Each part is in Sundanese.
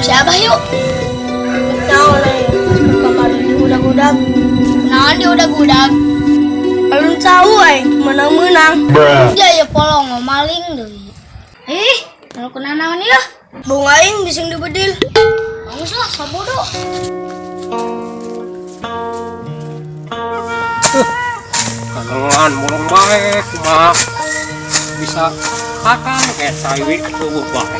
Si Abah yuk. Naon aya kamari di udag-udag. Naon di udag-udag? Alun cau aing menang-menang. Ya ya polong maling deui. Ih, kalau kena naon ya? Bung aing bising dibedil. Bagus lah, sabodo. Kanengan mulung bae kumaha bisa akan kayak sawi tubuh bae.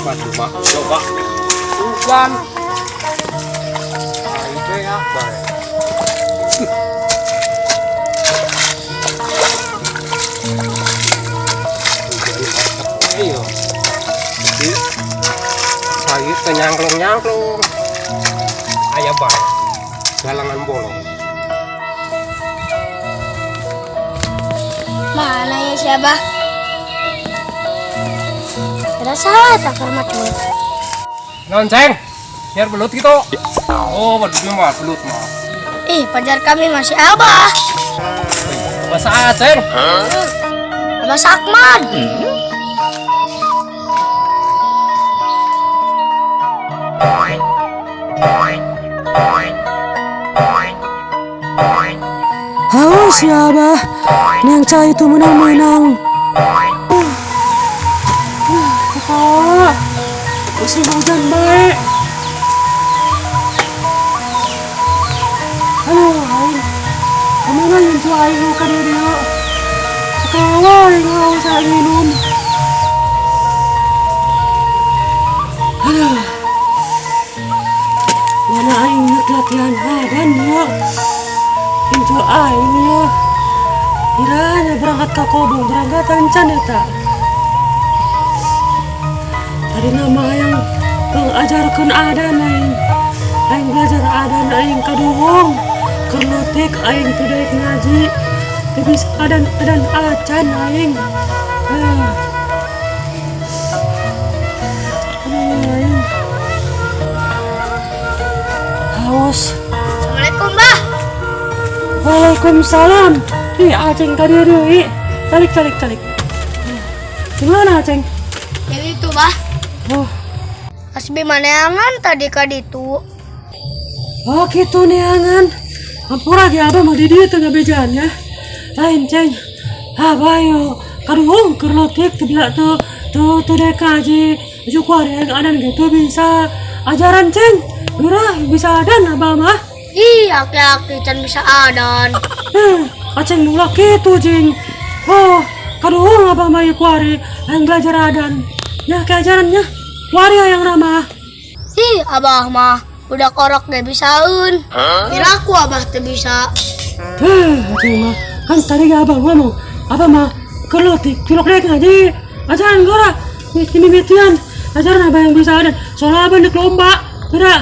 Waduh mah coba hujan. Aing teh ya bae. Hujan iya. Jadi sawi teh nyangklung-nyangklung. Aya bae. Galangan bolong. Mana ya si Abah? Ada salah tak macul. Naon, Ceng? Biar belut gitu. Oh, waduh mah belut mah. Ih, pacar kami masih Abah. Abah saat, Ceng. Abah Sakman. Haus ya Abah, nang cai itu menang-menang. Ketawa, musim hujan baik. Aduh, aing, kemana yang tuh aing luka dia dia? Ketawa, aing haus aing minum. Aduh, mana aing nak latihan adan ya? Incu aing ya. Kiranya berangkat ke kobong, berangkat ancan ya tak. Tadi nama yang mengajarkan adan aing. Aing belajar adan aing kaduhung. Kerlotik aing teu daek ngaji. Teu bisa adan adan acan aing. Ah. Aduh, aing. Haus. Assalamualaikum, Bah. Waalaikumsalam. Ih, Aceng tadi deui. Calik calik calik. Gimana, Aceng? Jadi itu, Bah. Oh, Asbi maneangan tadi ka ditu. oh gitu neangan. Ampura ge abah mah di dieu teu ngabejaan ya. Lain, Ceng. Abah yo kaduhung keur leutik teu bila teu teu teu daek ngaji. Aju kuari aing adan ge teu bisa. Ajaran, Ceng. Geurah bisa adan abah mah. Ih, aki-aki can bisa adan. Eh, Aceng ulah kitu, Ceng. Oh, kaduhung abah mah ieu kuari aing belajar adan. Ya keajarannya. Kuari hayang nama. Ih, Abah mah udah korok gak bisaeun. Kira aku Abah teu bisa. Eh, Aceng mah kan tadi gak abah ngomong. Abah mah keur leutik tilok daek ngaji. Ajaran gora. Mimitian. Ajaran abah yang bisa adan. Soalnya abah nek lomba. Geura.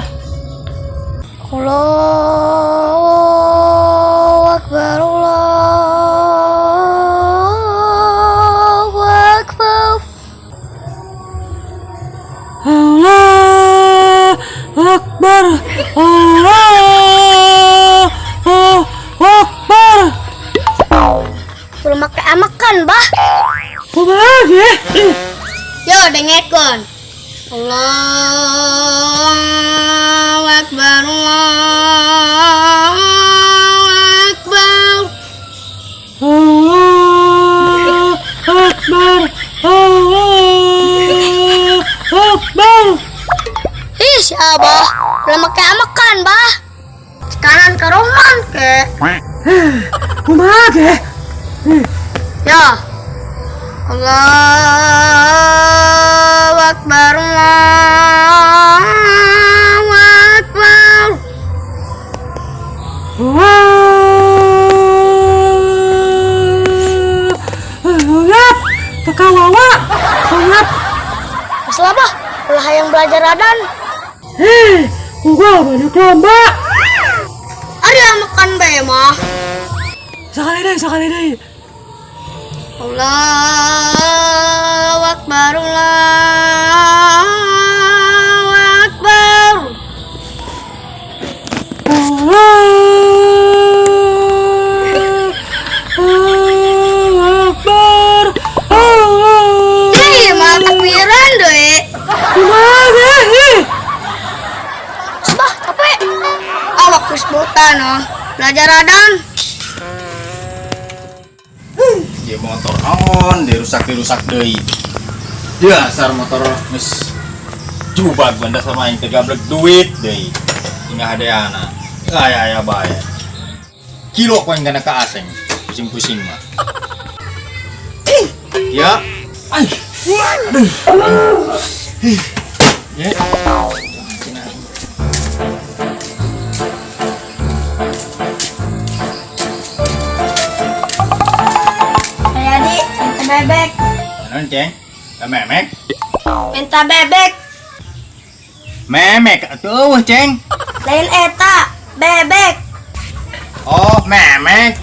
Allahu Akbar, Allahu Akbar. Allah Akbar. Allah Akbar. Belum make amakan, Bah. Kumaha ge? Ih, Yo, dengekeun. Allahu Akbar, Allahu Akbar. Allah Akbar. Allah Akbar. Ih, si Abah. Belum make amakan, Bah. Sekarang ke roman ke. Kumaha ge? Ih, Ya. Allahu Akbar, Allahu Akbar. Wah, ngap, teka wawa, ngap. Kesel Abah, ulah hayang belajar adan. Hei, gua banyak lomba. Ari makan bae mah. Sekali deh, sekali deh. Allahu Akbar, Allahu Akbar. Allah Akbar. Allah. Ih, malah takbiran. Jaradan. Dia motor naon, dirusak-dirusak deui. Dasar motor geus jubag benda sama aing teh gablek duit deui. Hingga hadeana. Aya aya bae. Kilo ku aing kana ka aseng. Pusing-pusing mah. Ya. Ai. Aduh. Ya. Jadi minta bebek. Naon, Ceng? Memek? Minta bebek. Memek atuh, Ceng. Lain eta, bebek. Oh, memek.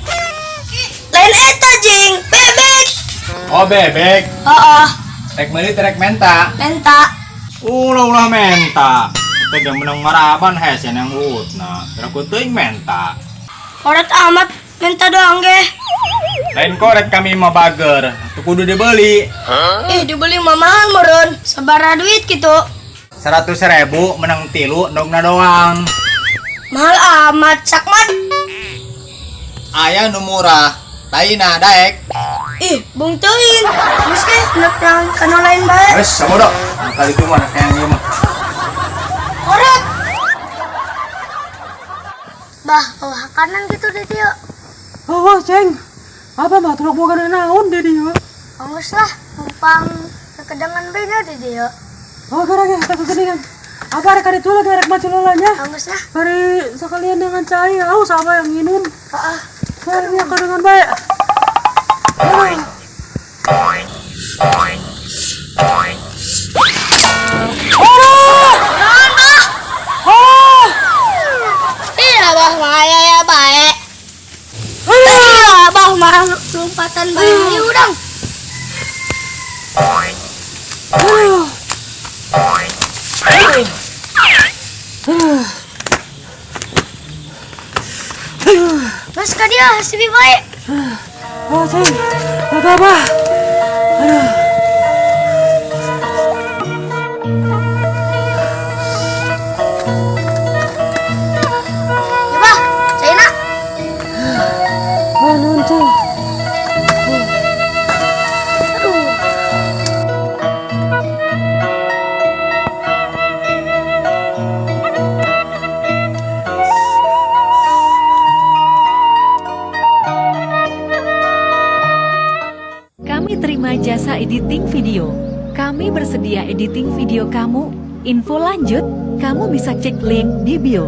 Lain eta jing, bebek. Oh, bebek. Oh, Rek meuli teh rek menta. menta. Ulah ulah menta. Teh ge menang maraban hese yang uutna. Kira teuing menta. Koret amat minta doang ge. Lain koret kami mah bager. Teu kudu dibeli. Ih, dibeli mah mahal meureun. Sabaraha duit gitu. 100.000 menang tilu endogna doang. Mahal amat sakmat. Aya nu murah. Taina daek. Ih, bung teuing. Geus ge, nek yang kanu lain bae. Wes, sabodo. Kali itu mah yang ieu mah. Koret. Bah, oh kanan gitu deh dia. Oh, Ceng. Abah mah tulok boga naon di dieu. Anggus lah, numpang kekedangan beda deh dia. Oh, gara ge eta kegeningan. Abah rek kaditu lagi rek maju lolanya. Anggus lah. Bari sekalian dengan cai, aus abah yang minum. Heeh. Saya dengan baik. Naon, Bah? Oh! Ih, Abah mah aya ya bae. Ih, Abah mah lompatan bae udang. Aduh. Mas ka dia sibi bae. Oh, Ceng. Apa abah? Aduh. Ya, Bah, caina. Oh, naon, Ceng? Aduh. Kami terima jasa editing video. Kami bersedia editing video kamu. Info lanjut, kamu bisa cek link di bio.